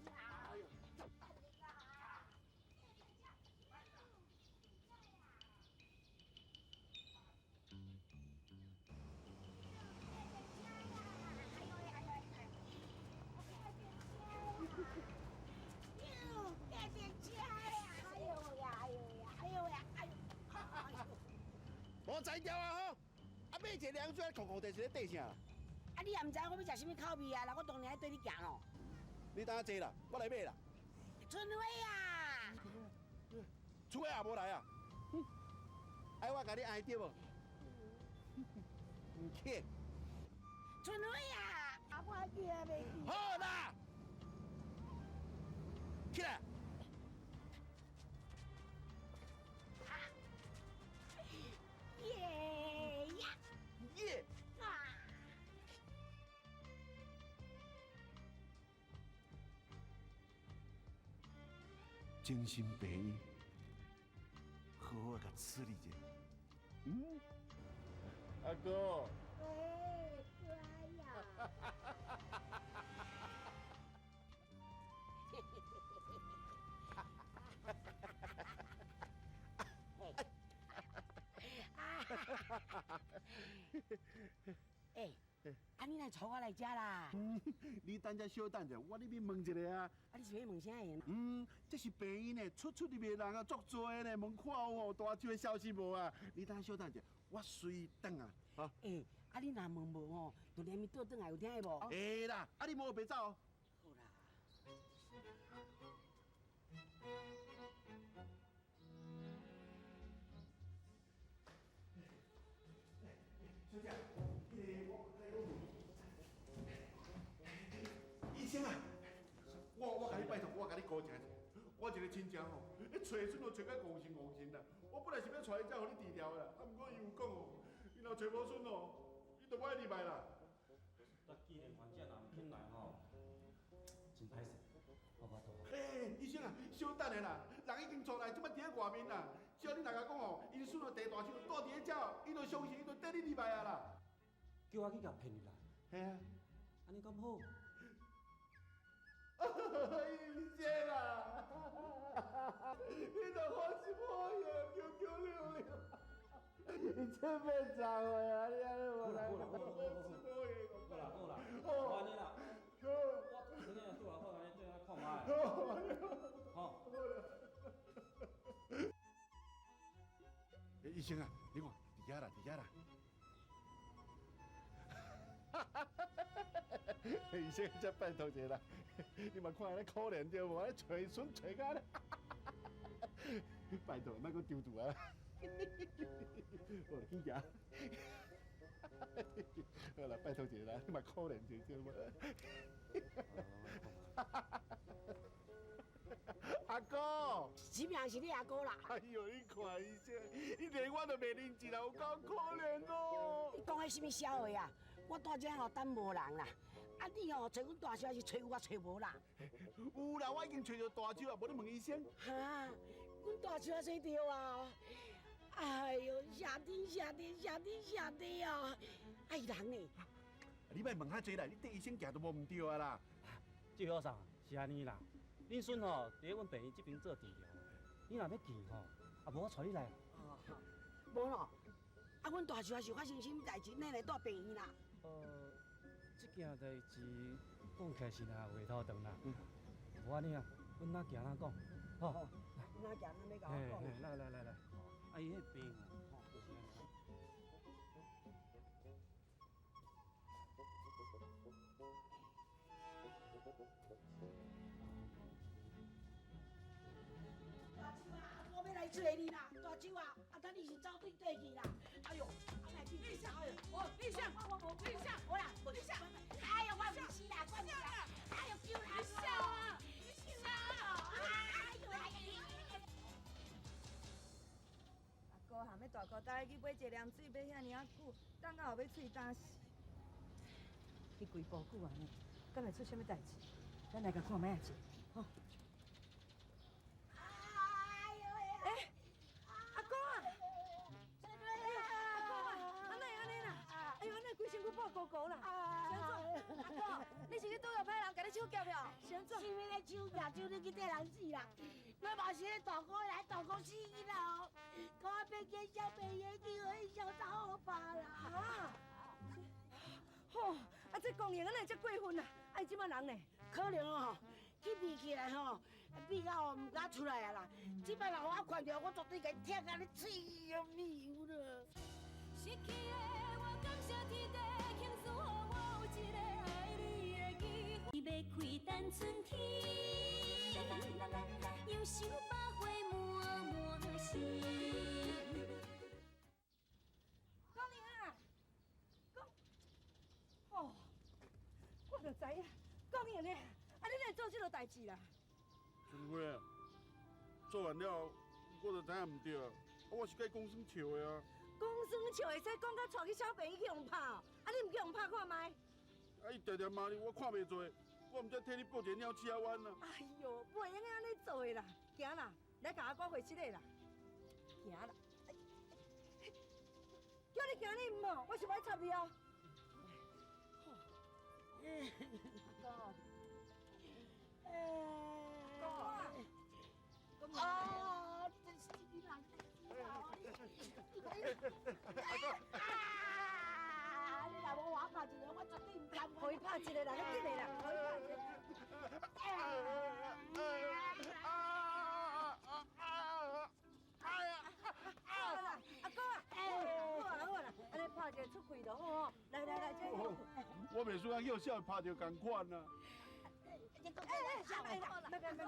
[SPEAKER 5] 无才调啊吼！啊，买一个凉水，啊，扣扣地是咧缀啥？
[SPEAKER 4] 啊，你也毋知我欲食啥物口味啊？啦，我当然爱缀你行咯。
[SPEAKER 5] 你等下坐啦，我来买啦。
[SPEAKER 4] 春花啊！
[SPEAKER 5] 春花也无来啊？爱我共你爱著无？毋肯。
[SPEAKER 4] 春花啊！啊，我记啊袂记。
[SPEAKER 5] 好啦，起来。
[SPEAKER 4] 耶呀！
[SPEAKER 5] 耶！
[SPEAKER 4] 啊！
[SPEAKER 5] 精神病院，好好共处理者。嗯，阿哥。
[SPEAKER 4] 哎，乖呀。哎，啊，你來帶我來遮啦？
[SPEAKER 5] 你等遮小等者，我入去問一下啊。
[SPEAKER 4] 啊，你是欲問啥个？
[SPEAKER 5] 嗯，這是病院呢，出出入的人啊，足濟呢，問看有哦大舅的消息無啊？你等小等者，我隨轉啊。哈。
[SPEAKER 4] 欸，啊，你若問無吼，就連伊倒轉來有聽無？
[SPEAKER 5] 會啦，啊，你莫白走哦。
[SPEAKER 4] 好啦。
[SPEAKER 5] 小姐，彼個我來講。醫生啊，我共你拜託，我共你鼓一下。我一個親戚吼，彼揣孫都揣甲戇神戇神啦。我本來是欲帶伊遮予你治療的啦，啊，毋過伊有講哦，伊若揣無孫哦，伊就無愛入來啦。
[SPEAKER 10] 啊，既然患者若毋肯來吼，真歹勢，我無法度。
[SPEAKER 5] 欸，醫生啊，小等下啦，人已經出來，這擺佇咧外面啦。只要你若共講哦，𪜶孫哦第大舅住佇咧遮，伊就相信，伊就綴你入來啊啦。
[SPEAKER 10] 叫我去共騙入來。
[SPEAKER 5] 嘿啊。
[SPEAKER 10] 按呢敢好？
[SPEAKER 5] 醫生啊，你著好心好意，求求你了。你這欲走的啊？你按呢無來？
[SPEAKER 10] 好啦好啦好啦，好啦，無按呢啦。我昨天拄好好按呢對我看覓。好。
[SPEAKER 5] 醫生啊，你看，佇遐啦，佇遐啦。醫生，這拜託一下啦，你嘛看按呢可憐著無？按呢揣孫揣甲按呢，拜託，莫閣丟住啊！好，緊行。好啦，拜託一下啦，你嘛可憐者對無？阿哥，
[SPEAKER 4] 啥命是你阿哥啦？
[SPEAKER 5] 哎呦，你看醫生，伊連我都袂認一啦，有夠可憐哦！
[SPEAKER 4] 你講彼啥物痟話啊？我蹛遮吼等無人啦，啊你吼揣阮大叔還是揣有我揣無啦？
[SPEAKER 5] 有啦，我已經揣著大舅啊，無你問醫生。
[SPEAKER 4] 哈，阮大舅也揣著啊！哎呦，謝天謝地謝天謝地哦！啊伊人呢？
[SPEAKER 5] 你莫問較濟啦，你綴醫生行都無毋對啊啦。
[SPEAKER 10] 這位先生是按呢啦，恁孫吼佇咧阮病院這邊做治療，你若欲見吼，啊無我帶你來。
[SPEAKER 4] 哦，無咯，啊阮大舅也是發生啥物代誌，你來蹛病院啦？
[SPEAKER 10] 這件代誌講起來是若話頭長啦，無按呢啊，阮哪行哪講，吼。
[SPEAKER 4] 哪行哪欲共我講。
[SPEAKER 10] 來來來來，啊伊彼病吼，就是按呢。
[SPEAKER 4] 大舅啊，我欲來揣你啦，大舅啊，啊等你是走對綴去啦。哎呦，啊來去，
[SPEAKER 1] 立夏，哦，立夏，立夏，
[SPEAKER 4] 我啦，立夏，哎呦，我毋是啦，我毋是啦，哎呦，救人！
[SPEAKER 1] 立夏啊，立夏啊，
[SPEAKER 4] 哎呦，哎呦！
[SPEAKER 3] 阿哥含彼大姑带去买一个凉水，买遐尔仔久，等到后欲喙焦死。去规晡久按呢，敢会出啥物代誌？咱來共看覓仔者，吼。欸，阿哥啊！阿哥啊，啊哪會按呢啦？哎呦，哪會規身軀破糊糊啦？是按怎？阿哥，你是去拄著歹人，共你手夾了？是按怎？
[SPEAKER 4] 啥物咧手夾手，你去綴人死啦！我嘛是咧大哥來，大哥死囡仔哦，講我變見小病院去，予伊小查某拍啦。
[SPEAKER 1] 啊！吼，啊這公營哪會遮過分啊？啊伊這擺人呢？
[SPEAKER 4] 可能哦，去病起來吼，病到毋敢出來啊啦。這擺若我看著，我絕對共伊踢甲你喙都沒有了。
[SPEAKER 2] 失去的我感謝天地，慶賜予我有一個愛你的機會。欲開等春天，又想百花滿滿心。
[SPEAKER 1] 高玲啊，講，哦，我就知影，講英呢，啊你哪會做這落代誌啦？
[SPEAKER 5] 春花啊，做完了，我就知影毋對啊，我是共伊講耍笑的啊。
[SPEAKER 1] 講耍笑會使講甲帶去小病院去予拍哦，啊你毋去予拍看覓？
[SPEAKER 5] 啊伊定定罵你，我看袂做，我毋才替你報一个鳥鼠仔灣啊。
[SPEAKER 1] 哎喲，袂用按呢做的啦，行啦，來共阿哥回室的啦，行啦。叫你行你毋好，我是欲插你哦。阿哥，阿哥
[SPEAKER 4] 啊，真是你人！
[SPEAKER 5] 阿哥，
[SPEAKER 4] 啊！你若無我拍一个，我
[SPEAKER 3] 予伊拍一个啦，你紧的啦，予伊拍一个。好啦，阿哥啊，好啊好啊啦，按呢拍一个出气就好吼。来来来，这
[SPEAKER 5] 我袂输甲叫小拍著仝款啊。
[SPEAKER 3] 哎哎，别别别，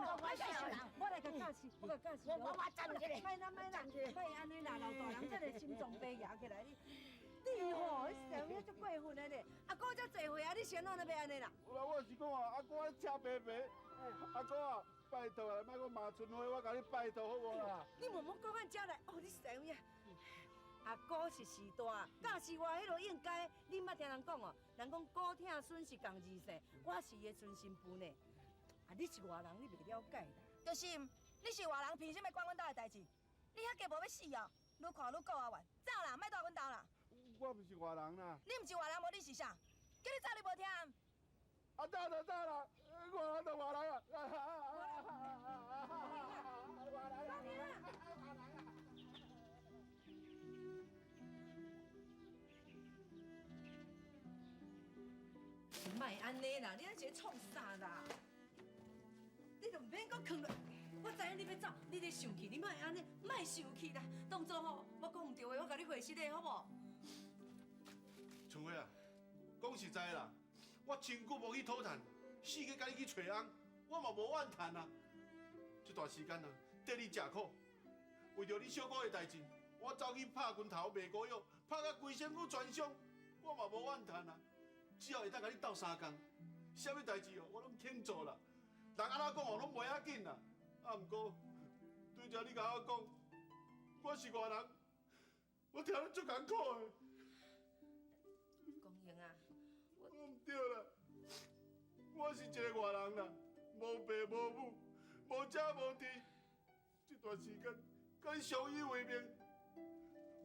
[SPEAKER 3] 我来共教示，我共教示。我站起来。莫啦莫啦，莫按呢啦，老大人这个心脏病压起来，你你吼，你想影足过分的咧。阿哥遮济岁啊，你是按怎欲按呢啦？
[SPEAKER 5] 我是讲啊，阿哥我车白白，阿哥啊，拜托啊，莫阁骂春花，我共你拜托好无啦？
[SPEAKER 3] 你莫莫讲按遮来，哦，你是影？阿哥是序大，教示我彼落应该。你毋捌听人讲哦，人讲孤疼孙是仝二姓，我是伊的孙新妇呢。啊，你是外人，你袂了解啦。
[SPEAKER 14] 就是，你是外人，凭啥物管阮兜的代志？你遐计无欲死哦？愈看愈顾阿怨，走啦，莫蹛阮兜啦。
[SPEAKER 5] 我毋是外人啦。
[SPEAKER 14] 你毋是外人，无你是啥？叫你走你无听？
[SPEAKER 5] 啊，走就走啦，外人就外人啊。
[SPEAKER 3] 外人啊！莫按呢啦，你按是咧创啥啦？你就毋免阁囥落。我知影你欲走，你咧生气，你莫按呢，莫生气啦。当作吼，我讲毋对话，我共你回失礼，好无？
[SPEAKER 5] 春花啊，讲实在啦，我真久无去讨趁，四界共你去揣翁，我嘛无怨叹啊。这段时间啊，缀你食苦，为著你小姑的代志，我走去拍拳头卖膏药，拍甲规身躯全伤，我嘛无怨叹啊。只要会当共你斗相共，啥物代志哦，我拢肯做啦。人按怎讲哦，拢袂要紧啦。啊，毋过拄才你共我讲，我是外人，我听得足艰苦的。
[SPEAKER 3] 光荣啊，
[SPEAKER 5] 我毋对啦，我是一个外人啦，无爸无母，无家无弟，这段时间共你相依为命，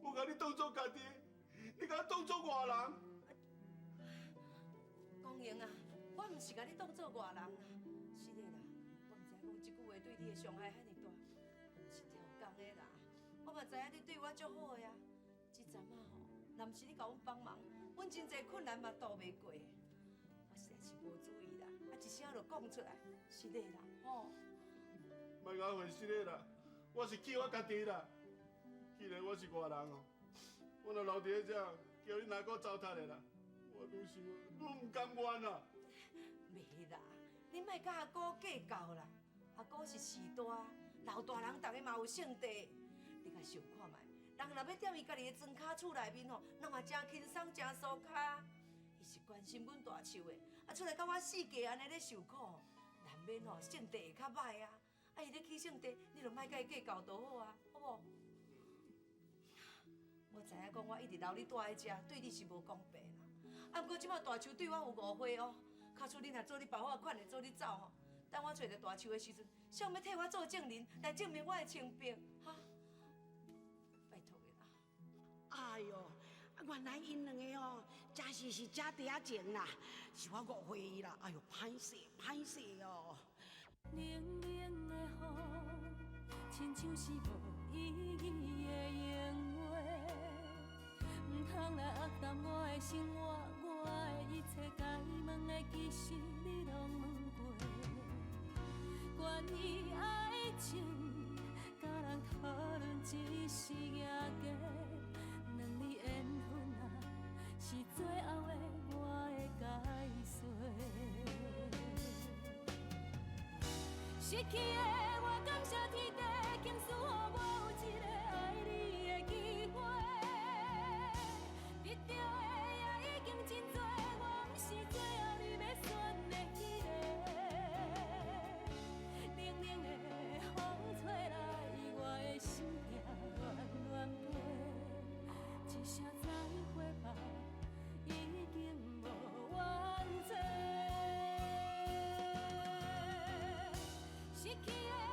[SPEAKER 5] 我共你当作家己，你共我当作外人。
[SPEAKER 3] 光荣啊，我毋是共你当作外人啦，是的啦，我毋知影讲这句话对你的伤害遐尔大，是超工的啦。我嘛知影你对我足好的啊，这阵仔吼，若毋是你共阮帮忙，阮真济困难嘛渡袂过。我实在是无注意啦，啊一声就讲出来，是的啦，吼。
[SPEAKER 5] 莫共我回失礼啦，我是气我家己啦。既然我是外人哦，我若留伫咧遮，叫你哪阁糟蹋的啦。我愈想愈毋甘愿啦。
[SPEAKER 3] 袂啦，你莫佮阿哥计较啦。阿哥是序大，老大人逐个嘛有性地。你共想看觅，人若欲踮伊家己的庄跤厝内面吼，人嘛诚轻松，诚舒卡。伊是关心阮大树的，啊出来佮我四界按呢咧受苦，难免吼性地会较歹啊。啊，伊咧起性地，你就莫佮伊计较就好啊，好无？我知影讲我一直留你蹛佇遮，对你是无公平啦。啊，毋过这摆大树对我有误会哦，假使你若做你爸我款的做你走吼，等我揣著大树的时阵，谁欲替我做证人来证明我的清白？哈？拜托的啦！
[SPEAKER 4] 哎哟，啊，原来𪜶两个哦，真是是姐弟仔情啦，是我误会伊啦。哎哟，歹势歹势哦。
[SPEAKER 2] 冷冷的雨，亲像是无意义的闲话，毋通来压淡我的生活，我的一切该问的，其实你拢问过。关于爱情，佮人讨论只是赢家，两字缘分啊，是最后的我的解说。失去的我感谢天地，倾赐予我有一个爱你的机会。得到的也已经真多，我毋是最后你欲选的彼个。冷冷的风吹来，我的心痛乱乱飞，一声再会吧，已经无怨嗟。失去的。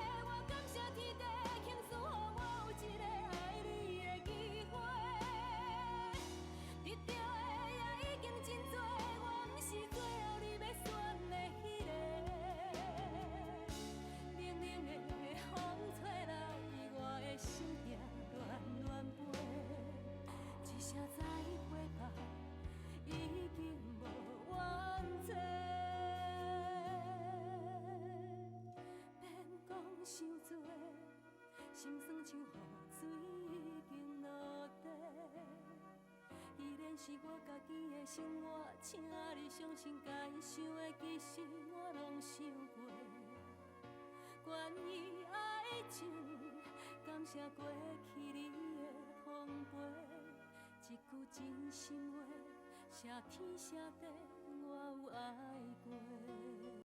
[SPEAKER 2] 是我家己的生活，請你相信，該想的其實我攏想過。關於愛情，感謝過去你的奉陪，一句真心話，謝天謝地，我有愛過。